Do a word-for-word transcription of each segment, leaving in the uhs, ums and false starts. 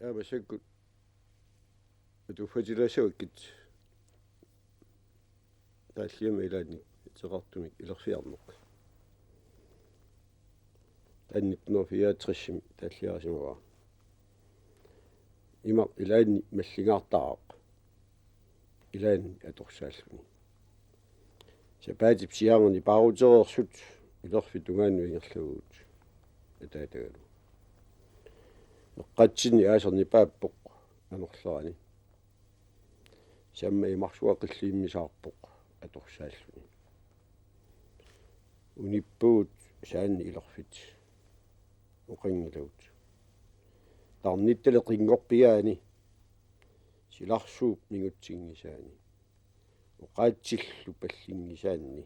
Aamma massakkut atuffatilaassagukkit taalliamma ilaanni iteqartumik ilerfiarneq. Taanna nitten hundrede fireogtresimi taalliarisimavara. Imaq ilaanni mallingaartaraq. Ilaanni atorsaalluni. Sapaatip sianerni paarutereersut ilerfik tungaanut ingerlavugut ataatagalu. Eqqatsinni aasaq nipaappoq anorlerani. Samma imarsuaq qilliimmisaarpoq atorsaalluni. Unippugut saanni ilerfit oqanngilagut. Tarnittali qinngorpiaani silarsuup mingutsinngisaani. Oqaatsillu pallinngisaanni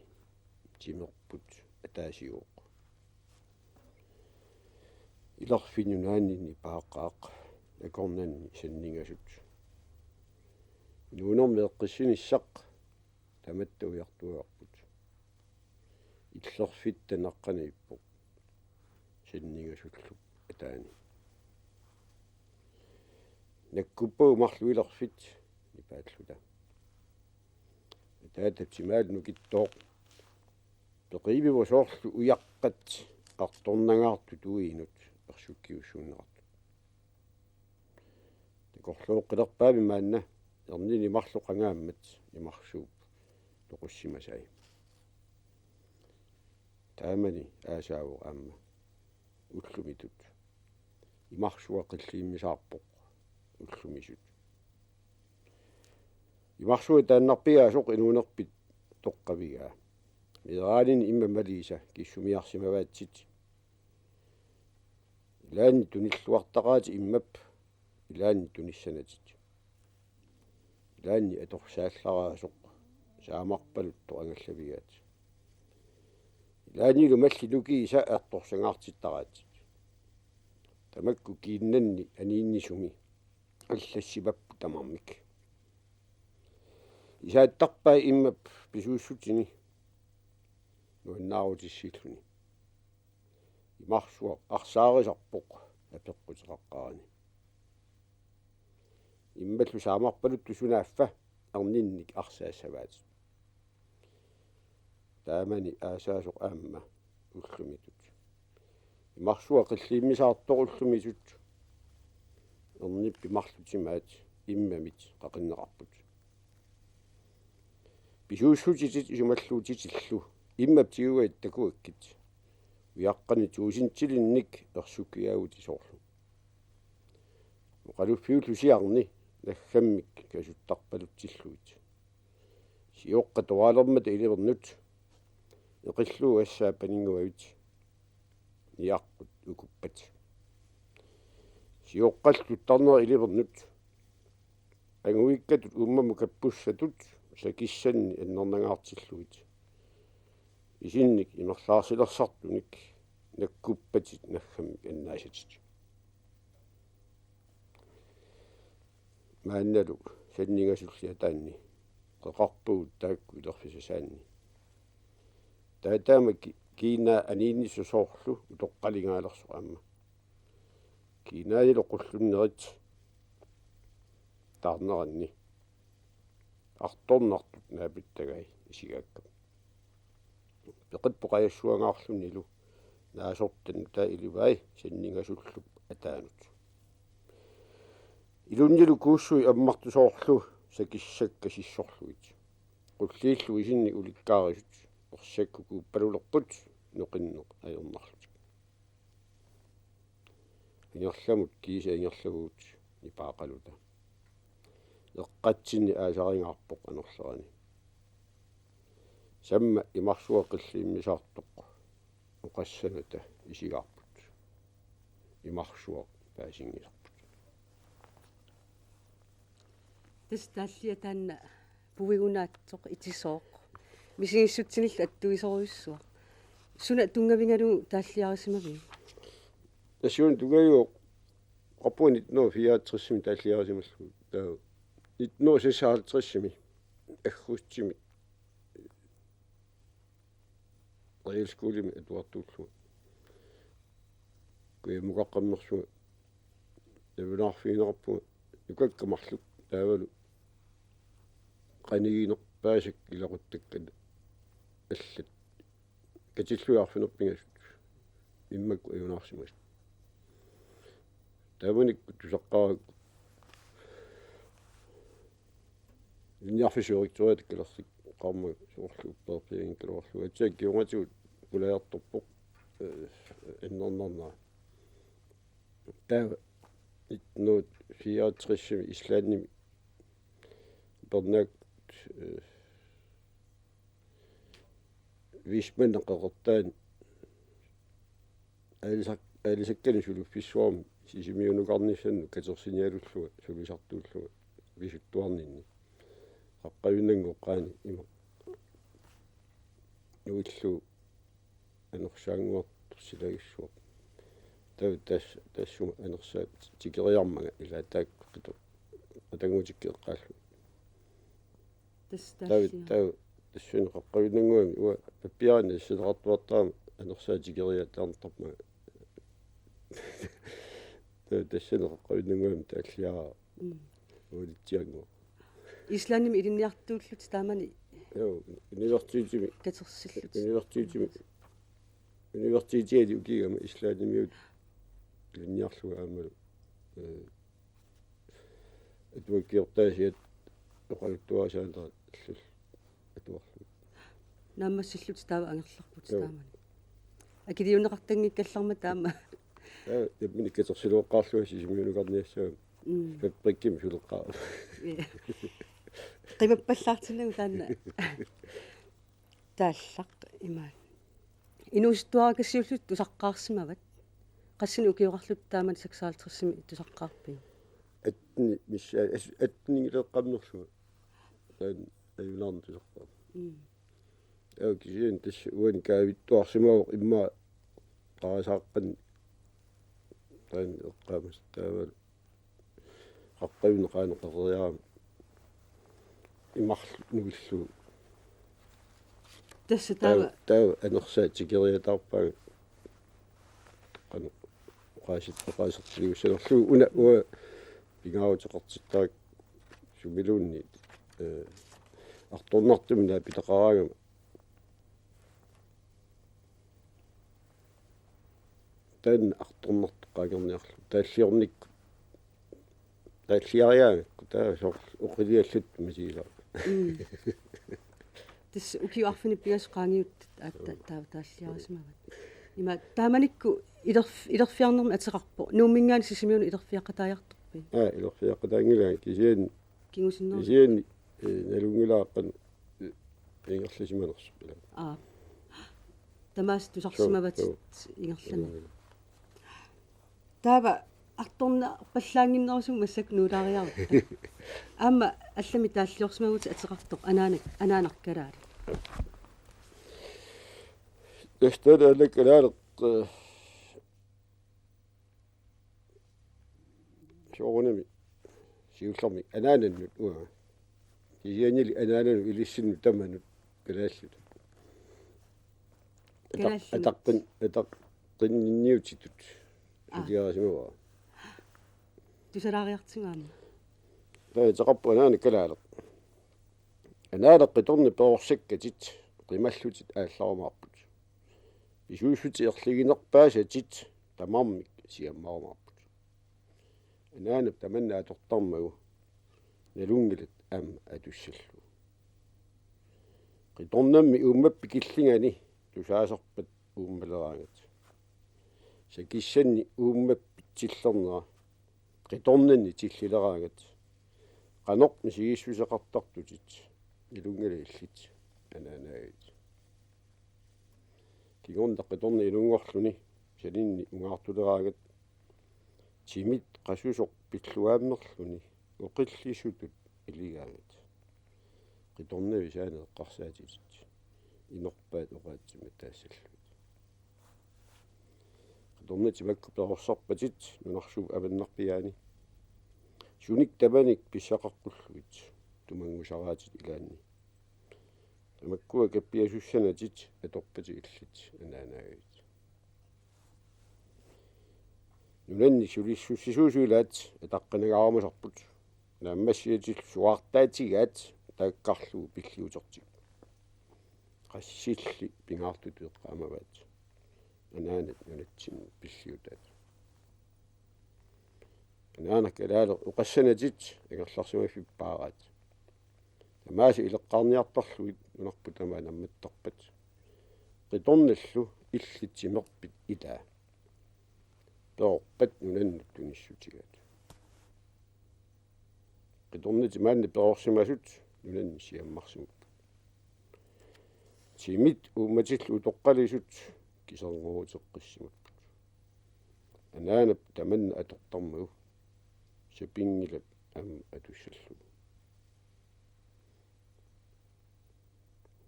timerput ataasiuvoq. Ilerfik nunaanni nipaaqaaq akornanni sanningasut. Nuunermi eqqissinissaq tamatta ujartuaarput. Illerfitta naqqaniippoq sanningasullu ataani. Nakkuppagu marluk ilerfit nipaalluta. Ataatap timaalu nukittooq. Peqiivivoq soorlu ujaqqat artornangaartut uiinut ersukkiussuunneqartut. Takorlooqqilerpaami maanna ernini marluk qangaammat imarsuup toqussimasai. Taamani aasaavoq aamma ullumitut. Imarsuaq qilliimmisaarpoq ullumisut. Imarsuaq taannarpigaasoq inuunerpit toqqavigaa. Meeraanini imma maliisa kissumiarsimavaatsit. Ilaanni tunilluartaqaatit immap ilaanni tunissanatit. Ilaanni atorsaallaraasoq saamarpaluttoq angallavigaat. Ilaannilu mallit nukiisa artorsangaartittaraatit. Tamakku kiinnanni aniinnisumi allassimapput tamarmik. Isaattarpai immap pisuussutini nuannaarutissiilluni. Imarsuaq arsaarisarpoq apeqquteqaqqaarani. Immallu saamarpaluttut sunaaffa erninnik arsaassavaatit. Taamani aasaasoq aamma ullumitut. Imarsuaq qilliimmisaartoq ullumisut. Ernippi marluk timaat immamit qaqinneqarput. Pisuussutitit isumalluutitillu immap tigugaat takuakkit. Ujaqqanik tuusintilinnik ersukkiaavutit soorlu. Oqaluffiullu siarni naggammik kasuttarpalutsillugit. Sioqqat toralermata ilivernut eqillugu assaat paninnguavit. Niaqqut ukuppat. Sioqqallu tuttarnerat ilivernut anguikkatut uummamut kappussatut sakissanni annernangaartillugit. Isinnik imerlaarsilersartunik nakkuppatit naggammik annaasatit. Maannalu sanningasulli ataanni qeqarpugut taakku ilerfisasaanni. Taataama ki-, kiinaa aniinnissoq soorlu utoqqalingaalersoq aamma. Kiinaanilu qullunnerit taarneranni artornartut naapittagai isigaakkami. Peqippoq qajassuangaarlunilu naasortanut taava ilivai sanningasullup ataanut. Ilunnilu kuussui ammartut soorlu sakissakka sissorlugit. Qulliillu isinnik ulikkaarisut ersakkut kuuppalulerput noqinneq ajornarlutik. Ingerlamut kiisa ingerlavugut nipaaqaluta. Eqqatsinni aasaringaarpoq anorlerani. Samma imarsuaq qilliimmisaartoq oqassanata isigaarput. Imarsuaq paasinngisarput. Tassa taalliaq taanna puigunaatsoq itisooq. Misigissutsinillu attuisorujussuaq. Suna tunngavigalugu taalliarisimaviuk? Tassa una tunngaviuvoq qapuani nitten hundrede fireoghalvtredsimi taalliarisimallugu. Taava nitten hundrede seksoghalvtredsimi aggustimi realskolemi atuartuullunga. Kujammukaqqammersunga Nalunaarfigineqarpunga nukakka marluk taavalu qaniginerpaasakka ilaquttakkat allat katillugit arfineq-pingasut immakkut ajunaarsimasut. Taamanikkut tusaqqaarakku ilinniarfissuuritsuatakkalersi qaammat soorlu uppeerpianngikkaluarlugu aatsaat kingornatigut pulajartorpoq, eh, annernaarnera. Taava nitten hundrede fireogtresimi Islandimi Bernard, eh, Wiseman qeqertaan aalisak-, aalisakkanik suliffissuarmik Sisimiunukarnissannut katersinialullunga sulisartuullunga pisuttuarninni. Qaqqavinnannguaq qaani ima nuillugu anersaannguartorsilagissuaq. Taava tass-, tassuma anersaat tikeriarmanga ilaa taakku qito-, qitanngutikka eqqaallugit. Tassa taava, taassiaq. Taava tassunga qaqqavinnannguami uanga pappiarani assiliartuartarama anersaat tikeriartaartarmanga. Taava tassunga qaqqavinnannguami taalliaraara. Mm. Ualitsiannguaq. Islandimi ilinniartuullutit taamani. Joo, universitetimi. Katersillutit. Universitetimi. Universitetiali ukiigama Islandimiut ilinniarlunga aammalu, eh, atuakkiortaasiat oqaluttuarisaanerat allallu atuarlugit. Naammassillutit taava angerlarputit. Joo. Taamani. Akiliunneqartanngikkallarmat taama. Taava nammineq katersileqqaarlunga Sisimiunukarniassagama. Mm. Fabrikkimi suleqqaarama. Ja. Qimappallaartinnagu taanna. Taallaq imaat. Inuusuttuarakassiullutit tusaqqaarsimavat. Qassinik ukioqarlutit taamani seksoghalvtredsimi tusaqqaarpiuk? Atten, missa, as-, attenileqqammerlunga. Taanna ajunaarneq tusaqqaarpoq. Mm. Taava kisianni tassa uani kaavittuarsimavoq immaqa qarasaarpani taanna eqqaamasat taavalu qaqqavinnaq qaaneqeriarama imarlu nuillugu. Tassa taava. Taava, taava anersaat tikeriataarpaanga. Qanoq oqaasit-, oqaasertaliussanerlugu una uanga pingaaruteqartittarakku sumiluunniit, eh, artornartumik naapitaqaraangama. Taanna artornartoq qaangerniarlugu. Taalliornikkut. Taalliariaangakku. Taava soorlu oqiliallattumik misigisara. Mm. Tassa ukiut arfineq-pingasut qaangiuttut aatsaat taava taalliarisimavat. Ima taamanikkut ilerf-, ilerfiarnermi ateqarpoq. Nuumminngaanniit Sisimiunut ilerfiaqataajartorpit? Aa, ilerfiaqataanngilaanga kisianni. Kingusinnerup. Kisianni, eh, nalunngilara qanoq, eh, ingerlasimanersoq ilaa. Aa. Tamaasa tusarsimavatit. Joo, joo. Ingerlanerit. Joo, joo. Taava artornarpallaannginnerusumik massakkut nuulaariarutta. Aamma allamik taalliorsimavutit ateqartoq anaanak, anaanak kalaaleq. Tassa taanna anaanak kalaaleq, eh, soorunami siullermik anaanannut uanga. Kisiannili anaananut ilissinnut tamanut kalaallinut. Ataq-, kalaallinut. Ataqqin-, ataqqinninniutitut. Aa. Suliarisimavara. Tusalaariartigu aamma. Taava ateqarpoq anaanak kalaaleq. Anaanak qitornat perorsakkatit qimallutit aallarumaarput. Pisuussutit erliginerpaasatit tamarmik siammarumaarput. Anaanap tamanna atortarmagu nalunngilat aamma atussallugu. Qitornammi uummappit killingani tusaasarpat uummaleraangat. Sakissanni uummappit tillernera qitornanni tillileraangat. Qanoq misigissuseqartartutit nalunngilat illit anaanaagavit. Kingorna qitornaq inunngorluni saninni ungaartuleraangat. Timit qasusoq pilluaammerluni oqillisutut iligaangat. Qitornavit saanit eqqarsaatitit. Inorpaat oqaatsimik taassallugit. Qitornatit makku perorsarpatit nunarsuup avannarpiaani. Sunik tamanik pissaqaqqullugit tumanngusaraatit ilaanni. Tamakkua kappiasussanatit atorpatit illit anaanaagavit. Nunanni sulissussisuusut ilaat ataqqinagaarumasarput. Naammassiatillu suaartaatigaat taakkarlugu pilliutertik. Qassilli pingaartutut eqqaamavaat. Anaanat nunatsinni pilliutaat. Anaana kalaaleq oqassanatit angerlarsimaffik paaraat. Tamaasa ileqqaarniartarlugit nunarput tamaat nammattarpat. Qitornallu illit timerpit ilaa. Perorpat nunannut tunissutigaat. Qitornatik maanna perorsimasut nunanni siammarsimapput. Timit uummatillu utoqqalisut kiserngooruteqqissimapput. Anaanap tamanna atortarmagu sapinngilat aamma atussallugu.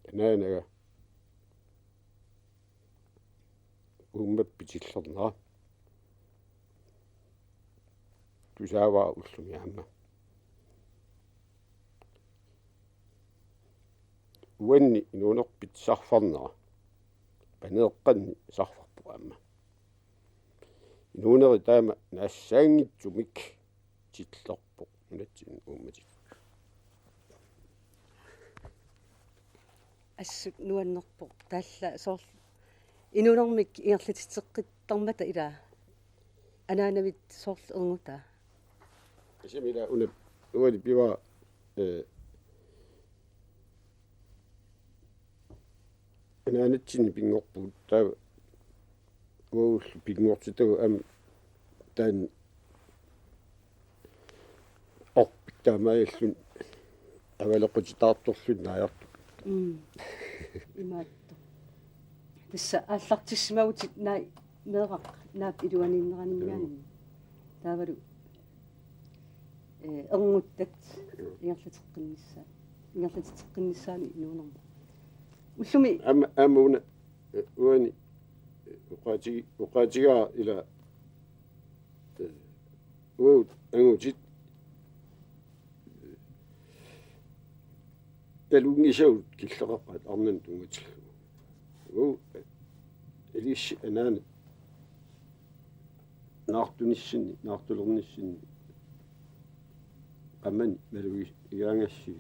Anaanaga uummappit tillernera tusaavara ullumi aamma. Uanni inuunerpit sarfarnera paneeqqanni sarfarpoq aamma. Inuuneri taama naassaanngitsumik tillerpoq nunatsinni uummatit. Assut nuannerpoq taalla soorlu inuunermik ingerlatitseqqittarmata ilaa anaanavit soorlu erngutaa. Kisianni ilaa una uani pivara, eh, anaanatsinni pinngorpugut taava uagullu pinngortitagut aamma taanna orpik taamaajalluni avaleqqutitaartorluni naajartugut. Mm. Imaattoq. Tassa aallartissimavutit naak meeraq naap iluaniinneraninngaanniit. Taavalu, eh, ernguttat ingerlateqqinnissaa-, ingerlatitseqqinnissaanut inuunermi. Ullumi. Aamma, aamma una, eh, uani, eh, oqaatigi-, oqaatigaara ilaa, eh, uagut angutit, eh, talunngisagut killeqaqaat arnanut tunngatillugu. Uagut, eh, ilissi anaanat naartunissinni, naartulernissinni qamani malugigaangassi.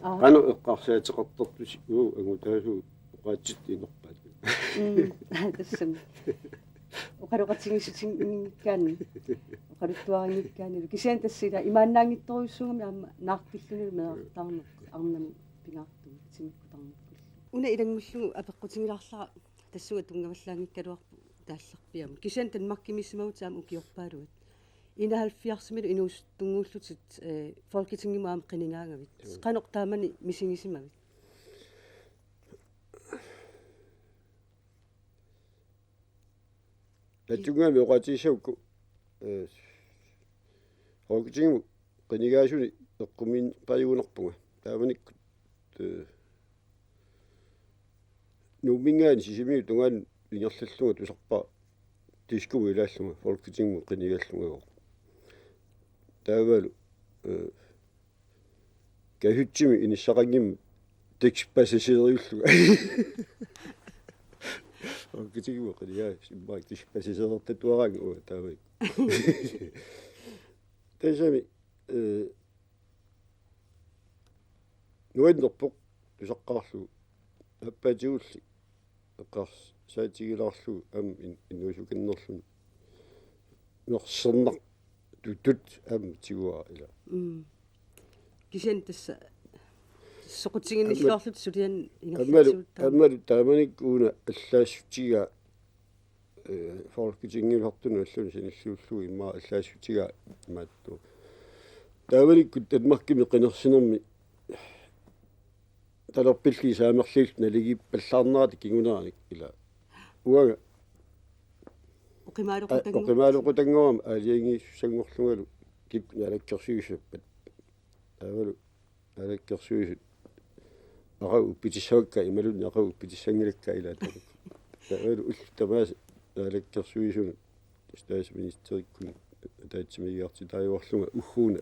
Aa. Qanoq eqqarsaateqartartusi uagut angutaasugut oqaatsitta inerpaat. Mm, tassami. Oqaloqatigiissutinngikkaanni. Oqaluttuarinngikkaannilu. Kisianni tassa ilaa imaannaanngitsorujussuugami aamma naartillunilu meerartaarneq arnamut pingaartumik timikkut tarnikkullu. Una ilanngullugu apeqqutigilaarlara tassunga tunngavallaanngikkaluarpoq taallarpiamut. Kisianni Danmarkimiissimavutit aamma ukiorpaaluit. Enoghalvfjerdsimilu inuusuttunnguullutit, eh, Folketingimut aamma qinigaagavit. Joo. Qanoq taamani misigisimavit? Naatsunnguamik oqaatigissagukku, eh, Folketingimut qinigaasuni eqqumiinnarpajugunarpunga. Taamanikkut, eh, Nuumminngaanniit Sisimiut tungaanut ingerlallunga tusarpara Diskomut ilaallunga Folketingimut qinigallungagooq. Taavalu, eh, Kasutsimi inissaqanngimmat taxipassagerullunga. Oqaatigigukku qinigaasut immaqa taxipassagerertatuaraannga uanga taamani. Tassami, eh, nuannerpoq tusaqqaarlugu aappaatigulli eqqarsaatigilaarlugu aamma in-, inuusukannerluni nersornartutut aamma tiguara ilaa. Mm. Kisianni tassa soqutiginilluarluta suliani aammalu, ingerlatsivuttaaq. Aammalu taamanikkut una allaassutigaa, eh, Folketingiusartunut allani sanilliullugu immaqa allaassutigaa imaattoq. Taamanikkut Danmarkimi qinersinermi talerpillugit saamerlugillu naligiippallaarnerata kinguneranik ilaa. Uanga oqimaaloqutanngu-, oqimaaloqutanngorama aalajangiisussanngorlungalu kikkut naalakkersuisuuppat. Taavalu naalakkersuisut aqagu uppitissavakka imaluunniit aqagu uppitissanngilakka ilaa tamakku. Taavalu ullut tamaasa naalakkersuisunut statsministerikkut ataatsimiigiartitaajuarlunga ugguuna,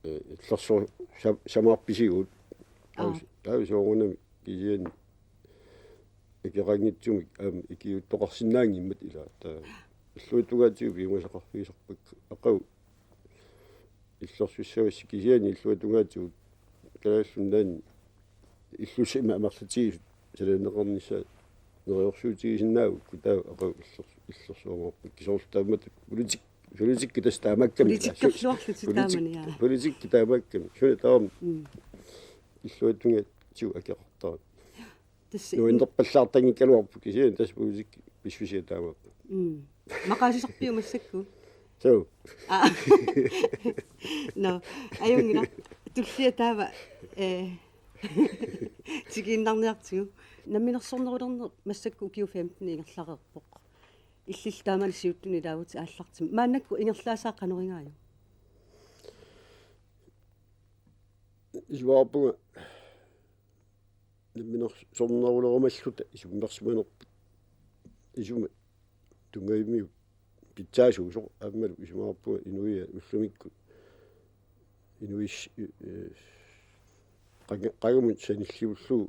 eh, illersoq sa-, samaarpisigut. Aa. Taava, taava soorunami kisianni akeqanngitsumik aamma ikiuuttoqarsinnaanngimmat ilaa taava. illuatungaatigut piumasaqarfigisarpakka aqagu illersussavassi, kisianni illuatungaatigut Kalaallit Nunaanni illussannik amerlatigisut sananeqarnissaat neriorsuutigisinnaagukku taava aqagu iller-, illersuumaarpakka. Soorlu taamatut politik-, politikki tassa taamaakkami. Politikkerluarlutik taamani, jaa. Politikki taamaakkami. Suna taama. Mm. Illuatungaatigut akeqartarami. Tassa nuannerpallaartanngikkaluarpoq kisianni tassa politikki pissusia taamaappoq. Mm. Maqaasisarpiuk massakkut? Suu. Aa. Nå, ajunngilaq. Tullia taava, eh, tikiinnarniartigu. Namminersornerulerneq massakkut ukiut femten ingerlareerpoq. Illillu taamani siuttuni ilaavutit aallartimmata. Maannakkut ingerlaasaa qanoringaajuk? Isumaqarpunga namminersornerulerumalluta isummersimanerput. Isuma tunngavimmiut pitsaasuusoq aammalu isumaqarpunga inuiaat ullumikkut inuis-, eh, qanga-, qangamut sanilliullugu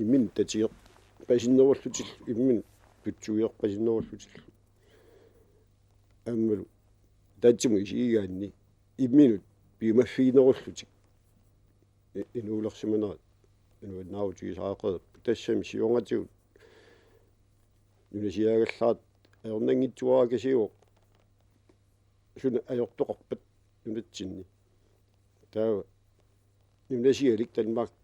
imminut tatigerpasinnerullutillu, imminut tutsuigerpasinnerullutillu. Aammalu taatsimut isigigaanni imminut piumaffiginerullutik i-, inuulersimanerat nuannaarutigisariaqareerpoq. Tassami siornatigut nunasiaagallarata ajornanngitsuarakasiuvoq suna ajortoqarpat nunatsinni. Taava nunasialik Danmark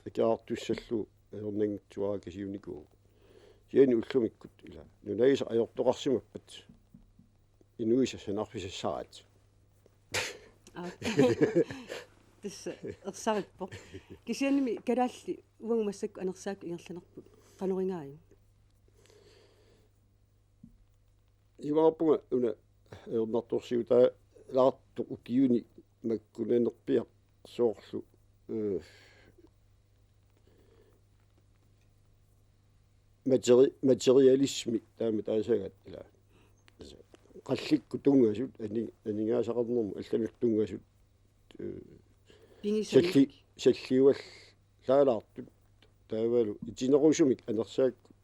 akerartussallugu ajornanngitsuarakasiunikuuvoq. Kisianni ullumikkut ila nunagisaq ajortoqarsimappat inuisa sanarfisassaraat. Aa. Tassa ersarippoq. Kisiannimi kalaallit uagut massakkut anersaakkut ingerlanerput qanoringaajuk? Isumaqarpunga una ajornartorsiutaalaartoq ukiuni makkunanerpiaq soorlu, eh, materi-, materialismi taama taasagaat ila. Qallikkut tunngasut ani-, aningaasaqarnermut allanut tunngasut, eh, pigisanik salli-, salliuvallaalaartut taavalu itinerusumik anersaakkut,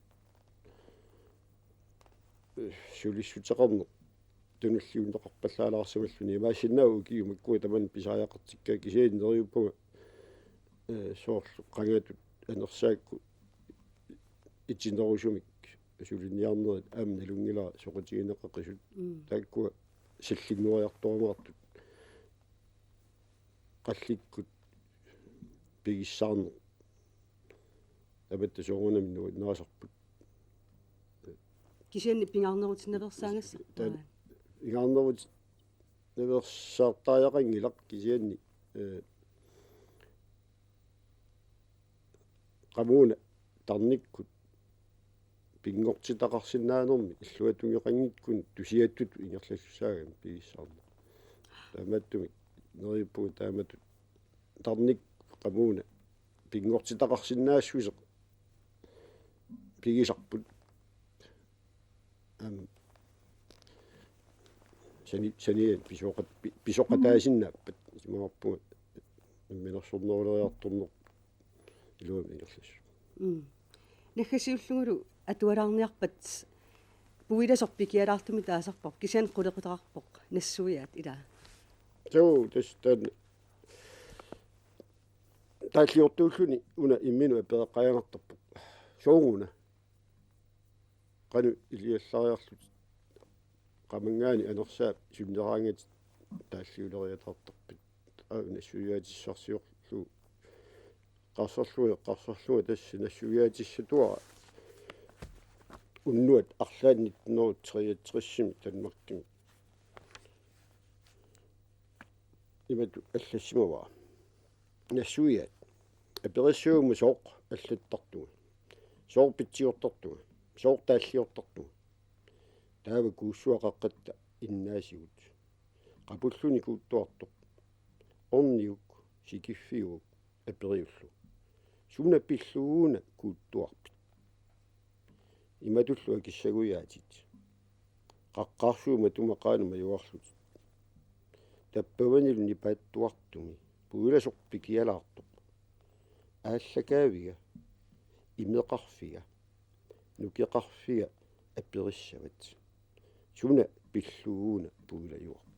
eh, sulissuteqarneq tunulliunneqarpallaalaarsimalluni. Imaassinnaavoq ukiut makkua tamanna pisariaqartikkaat, kisianni neriuppunga, eh, soorlu qangatut anersaakkut itinerusumik suliniarnerit aamma nalunngilara soqutigineqaqisut. Mm. Taakkua sallinngoriartorumaartut. Qallikkut pigissaarneq. Tamatta soorunami nuannarisarput. Kisianni pingaarnerutinnaveersaagassaq. Taan-, pingaarnerutinnaveersaartariaqanngilaq kisianni, eh, qamuuna tarnikkut pinngortitaqarsinnaanermi illuatungeqanngikkuni tusiattutut ingerlasussaagami pigissaarneq. Taamaattumik neriuppunga taamatut tarnikkut qamuuna pinngortitaqarsinnaassuseq pigisarput. Aamma sani-, saniani pisoqat-, pi-, pisoqataasinnaappat isumaqarpunga namminersorneruleriartornerput iluamik ingerlassasoq. Mm. Naggasiullugulu atualaarniarpat puilasoq pikialaartumik taasarparput, kisianni qulequtaqarpoq nassuiaat ilaa. Suu, tassa taanna taalliortuulluni una imminut apereqqajagartarpoq: Sooruna? Qanoq iliallariarlutit qamanngaanniit anersaap sunneraangatit taalliuleriataartarpit? Aap, nassuiaatissarsiorlugu eqqarsarlunga, eqqarsarlunga tassa nassuiaatissatuara unnuaq arlaanni nitten hundrede treogtresimi Danmarkimi. Imatut allassimavara: Nassuiaat, aperissaguma sooq allattartunga, sooq pitsiortartunga, sooq taalliortartunga? Taava kuussuaqaqqatta innaasigut. Qapulluni kuuttuartoq orniuk sikiffiuvoq aperiullugu: Suna pillugu una kuuttuarpit? Imatullu akissagujaatit: Qaqqaarsuup matuma qaanut majuarlutit. Tappavanilu nipaattuartumi puilasoq pikialaartoq: Aallakaaviga, imeqarfiga, nukeqarfiga aperissavat. Suna pillugu una puilajuarpa?